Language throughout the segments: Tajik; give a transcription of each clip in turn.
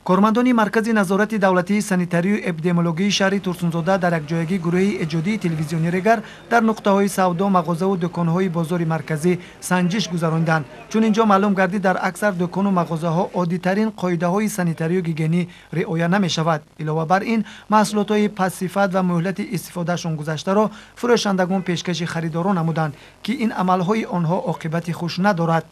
Кормандони Маркази назорати давлатии санитарию эпидемиологии шаҳри Турсунзода дар якҷоягӣ гурӯҳи эҷодии телевизиони Регар дар нуқтаҳои савдо, мағозаву дуконҳои бозори марказӣ санҷиш гузарониданд. Чун ин ҷо маълум гардид, дар аксар дукону мағозаҳо оддитарин қоидаҳои санитарию гигиенӣ риоя намешавад. Илова бар ин, маҳсулотҳои пастсифат ва муҳлати истифодаашон гузаштаро фурӯшандагон пешкаши харидорон намуданд, ки ин амалҳои онҳо оқибати хуш надорад.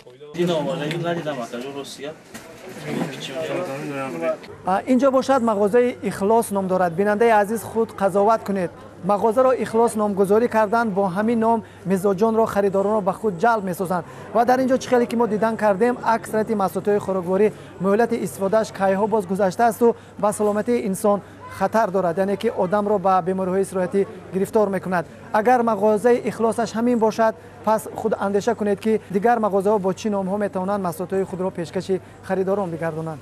Инҷо бошад, мағозаи Ихлос ном дорад. Бинандаи азиз, худ қазоват кунед. Мағозаро Ихлос номгузорӣ карданд, бо ҳамин ном мизоҷонро, харидоронро ба худ ҷалб месозанд. Ва дар ин ҷо чӣ хеле ки мо дидан кардем, аксарияти маҳсулотҳои хӯрокворӣ муҳлати истифодааш кайҳо боз гузаштаасту ба саломатии инсон хатар дорад, яъне ки одамро ба бемориҳои сироятӣ гирифтор мекунад. Агар мағозаи Ихлосаш ҳамин бошад, пас худ андеша кунед, ки дигар мағозаҳо бо чӣ номҳо метавонанд маҳсулотҳои худро пешкаши харидорон бигардонанд.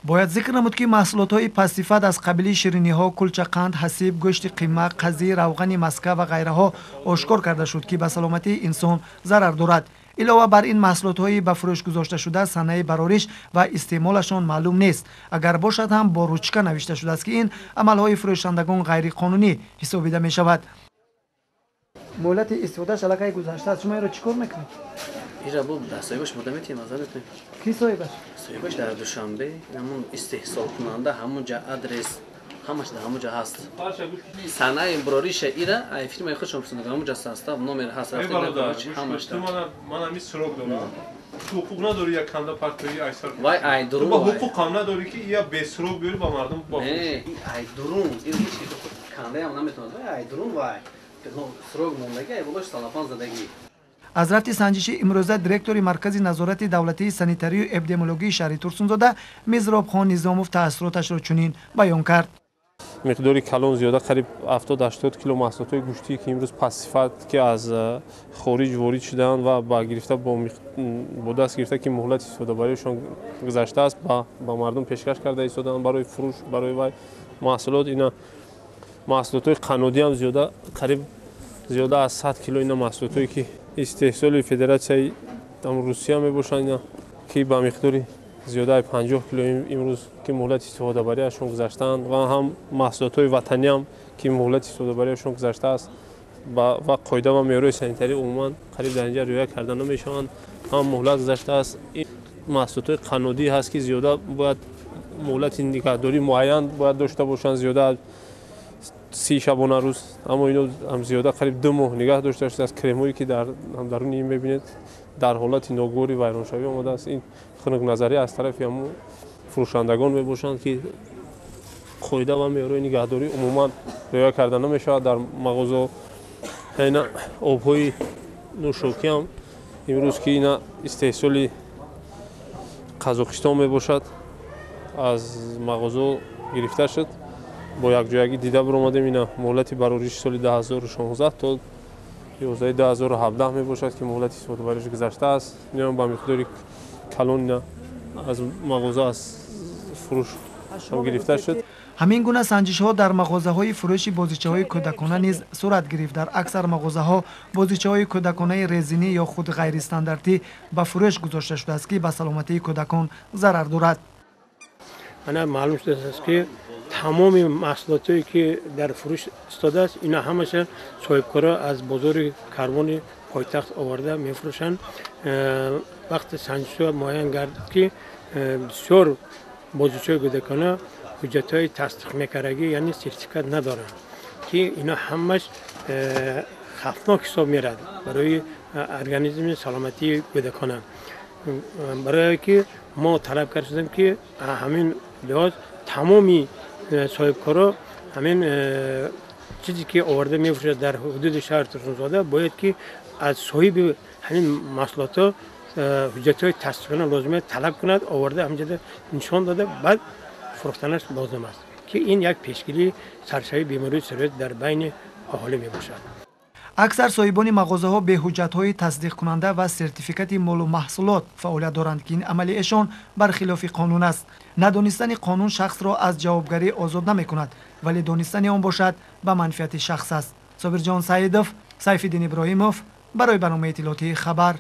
Бояд зикр намуд, ки маҳсулотҳои пастсифат аз қабили шириниҳо, кулчақанд, ҳасиб, гӯшти қима, қазӣ, равғани маска ва ғайраҳо ошкор карда шуд, ки ба саломатии инсон зарар дорад. Илова бар ин, маҳсулотҳои ба фурӯш гузошташуда санаи барориш ва истеъмолашон маълум нест, агар бошад ҳам, бо ручка навишта шудааст, ки ин амалҳои фурӯшандагон ғайриқонунӣ ҳисобида мешавад. Муҳлати истифодааш аллакай гузаштааст, шумо инро чӣ кор мекунед? Ира бо соҳибаш бурда метиҳем, аза метавонем. Ки соҳибаш? Соҳибаш дар Душанбе, ҳамун истеҳсолкунанда, ҳамун ҷа адрес, ҳамаш дар ҳамун ҷа ҳаст. Санаи брориша ира ай фирмаи худшон фурӯшанда, ҳамун ҷа состав, номер ҳаст, рафта ҳамаш. Ту мана ми срок дорам. Ту ҳуқуқ надорӣ як канда партои айсар. Вай ай дурун. Ту ба ҳуқуқ ҳам надорӣ, ки ия бесрок биёри ба мардум ба. Не, ай дурун, ин ҳеч ки кандаям наметавонад. Вай ай дурун, вай. Срок мондаги, ай болош салафан задагӣ. Аз рафти санҷиши имрӯза директори Маркази назорати давлатии санитарию эпидемиологии шаҳри Турсунзода Мизробхон Низомов таассуроташро чунин баён кард. Миқдори калон, зиёда қариб 70-80 кило маҳсулотҳои гӯштие, ки имрӯз пастсифат, ки аз хориҷ ворид шудаанд ва ба гирифта бо даст гирифта, ки муҳлати истифодабариашон гузаштааст, ба мардум пешкаш карда истодаанд барои фурӯш. Барои вай маҳсулот, ина маҳсулотҳои қаннодиам зиёда қариб зиёда аз 100 кило, ина маҳсулотҳое, ки истеҳсоли Федератсияи Русия мебошанд, ина ки ба миқдори зиёдаи 50 кило имрӯз, ки муҳлати истифодабариашон гузаштаанд, ва ҳам маҳсулотҳои ватаниам, ки муҳлати истифодабариашон гузаштааст ва қоида ва меъёрҳои санитарӣ умуман қариб дар инҷа риоя карда намешаванд, ҳам муҳлат гузаштааст. Ин маҳсулотҳои қаннодӣ ҳаст, ки зиёда бояд муҳлати нигаҳдорӣ муайян бояд дошта бошанд, зиёда 30 шабонарӯз, аммо ино ҳам зиёда қариб 2 моҳ нигаҳ дошта шудааст. Кремҳое, ки дар даруни ин мебинед, дар ҳолати ногувори вайроншавӣ омадааст. Ин хунукназарӣ аз тарафи ҳамун фурӯшандагон мебошанд, ки қоида ва меъёрҳои нигаҳдорӣ умуман риоя карда намешавад дар мағозаҳо. Ина обҳои нӯшокиам имрӯз, ки ина истеҳсоли Қазоқистон мебошад, аз мағозаҳо гирифта шуд. Бо якҷоягӣ дида баромадем, ина муҳлати барориши соли 2016 то 11 2017 мебошад, ки муҳлати истифодабариш гузаштааст. Инам ба миқдори калон ина аз мағоза аз фурӯш гирифта шуд. Ҳамин гуна санҷишҳо дар мағозаҳои фурӯши бозичаҳои кӯдакона низ сурат гирифт. Дар аксар мағозаҳо бозичаҳои кӯдаконаи резинӣ ё худ ғайристандартӣ ба фурӯш гузошта шудааст, ки ба саломатии кӯдакон зарар дорад. Ана маълум шудааст, ки тамоми маҳсулотое, ки дар фурӯш истодааст, ина ҳамаша соҳибкоро аз бозори карвони пойтахт оварда мефурӯшанд. Вақти санҷишҳо муайян гардид, ки бисёр бозичаҳои кӯдакона ҳуҷҷатҳои тасдиқмекардагӣ, яъне сертификат надоранд, ки ино ҳамаш хавфнок ҳисоб мерад барои организми саломатии кӯдакона. Барое ки мо талаб карда шудем, ки ҳамин лиҳоз тамоми соҳибкоро ҳамин чизе, ки оварда мефурӯшад дар ҳудуди шаҳри Турсунзода, бояд ки аз соҳиби ҳамин маҳсулотҳо ҳуҷҷатҳои тасдиқона лозима талаб кунад, оварда ҳамҷода нишон дода, баъд фурӯхтанаш лозим аст, ки ин як пешгирии саршавии бемории сироят дар байни аҳолӣ мебошад. Аксар соҳибони мағозаҳо бе ҳуҷҷатҳои тасдиқкунанда ва сертификати молу маҳсулот фаъолият доранд, ки ин амали эшон бар хилофи қонун аст. Надонистани қонун шахсро аз ҷавобгарӣ озод намекунад, вале донистани он бошад, ба манфиати шахс аст. Собирҷон Саидов, Сайфиддин Иброҳимов барои барномаи иттилоотии «Хабар».